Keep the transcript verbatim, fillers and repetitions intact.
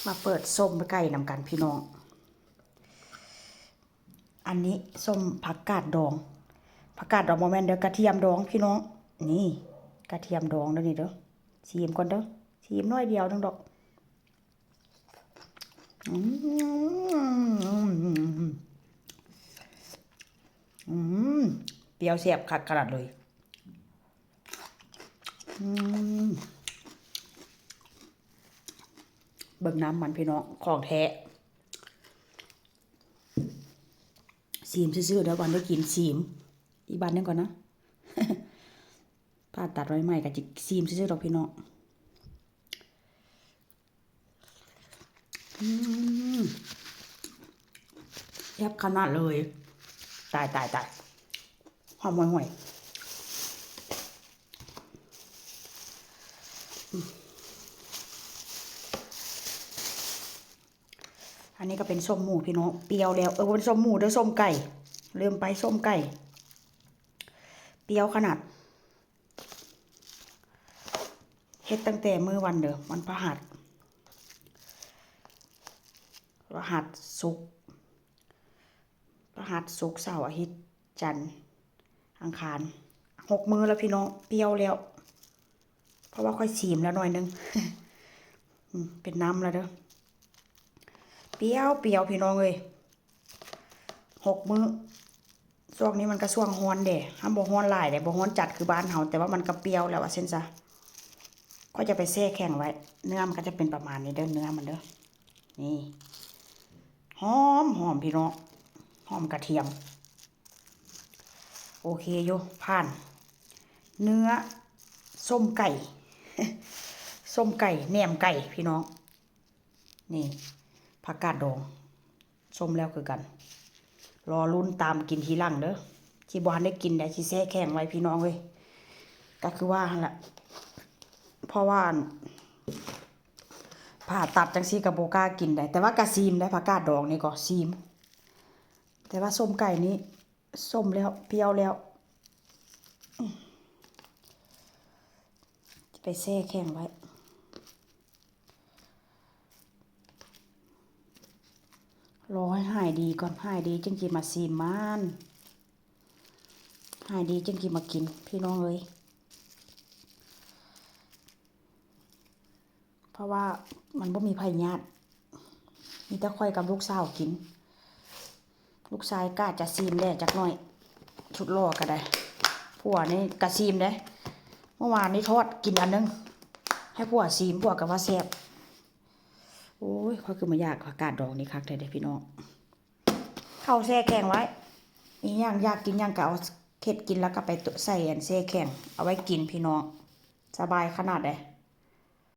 มาเปิดส้มไก่นำกันพี่น้อง อันนี้ส้มผักกาดดอง ผักกาดดองบ่แม่นเด้อกระเทียมดองพี่น้อง นี่ กระเทียมดองเด้อนี่เด้อ ชิมก่อนเด้อ ชิมหน่อยเดียวหนึ่งดอก อืม อืม เปรี้ยวแซ่บคักขนาดเลย อืม เบิ่งน้ำมันพี่น้อง ของแท้ ชิมซื่อๆ เดี๋ยวก่อนได้กิน ชิม อีกบาดหนึ่งก่อนนะ ผ่าตัดไว้ใหม่ก็จะชิมซื่อๆ ดอกพี่น้อง อืม แซ่บขนาดเลย ตาย ตาย ตาย หอมห่วยๆ อืม อันนี้ก็เป็นส้มหมูพี่น้อง เปรี้ยวแล้ว เออ บ่เป็นส้มหมูเด้อ ส้มไก่ ลืมไป ส้มไก่ เปรี้ยวขนาด เฮ็ดตั้งแต่มื้อวันเด้อ วันพฤหัส พฤหัส ศุกร์ พฤหัส ศุกร์ เสาร์ อาทิตย์ จันทร์ อังคาร หกมื้อแล้วพี่น้อง เปรี้ยวแล้ว เพราะว่าค่อยชิมแล้วหน่อยนึง อืม เป็นน้ำแล้วเด้อ เปรี้ยว เปรี้ยวพี่น้องเอ้ย หกมื้อ ช่วงนี้มันก็ช่วงร้อนเด้ ห้ามบ่ร้อนหลายเด้ บ่ร้อนจัดคือบ้านเฮา แต่ว่ามันก็เปรี้ยวแล้วว่าซั่นซะ ก็จะไปแช่แข็งไว้ เนื้อมันก็จะเป็นประมาณนี้เด้อ เนื้อมันเด้อ นี่ หอม หอมพี่น้อง หอมกระเทียม โอเคอยู่ ผ่าน เนื้อ ส้มไก่ ส้มไก่ แหนมไก่พี่น้อง นี่ ผักกาดดอง ส้มแล้วคือกัน รอลุ้นตามกินทีหลังเด้อ สิบ่ทันได้กินได้ สิแช่แข็งไว้พี่น้องเอ้ย ก็คือว่าหั่นล่ะ เพราะว่า ผ่าตัดจังซี่ก็บ่กล้ากินได้ แต่ว่ากะชิมได้ ผักกาดดองนี่ก็ชิม แต่ว่าส้มไก่นี่ ส้มแล้ว เปรี้ยวแล้ว อืม จะไปแช่แข็งไว้ รอให้หายดีก่อน หายดีจึงสิมาชิมมัน หายดีจึงสิมากิน พี่น้องเอ้ย เพราะว่ามันบ่มีไผญาติ มีแต่ข้อยกับลูกสาวกิน ลูกชายกะจะชิมแด่จักหน่อย สุดหล่อก็ได้ ผัวนี่กะชิมเด้ เมื่อวานนี่ทอดกินอันนึง ให้ผัวชิม ผัวก็ว่าแซ่บ โอ้ย ข้อยคือมาอยากผักกาดดองนี่คักแท้เด้พี่น้อง เขาแช่แข็งไว้ อีหยังอยากกินหยังก็เอาเฮ็ดกินแล้วก็ไปตุใส่อันแช่แข็ง เอาไว้กินพี่น้อง สบายขนาดใด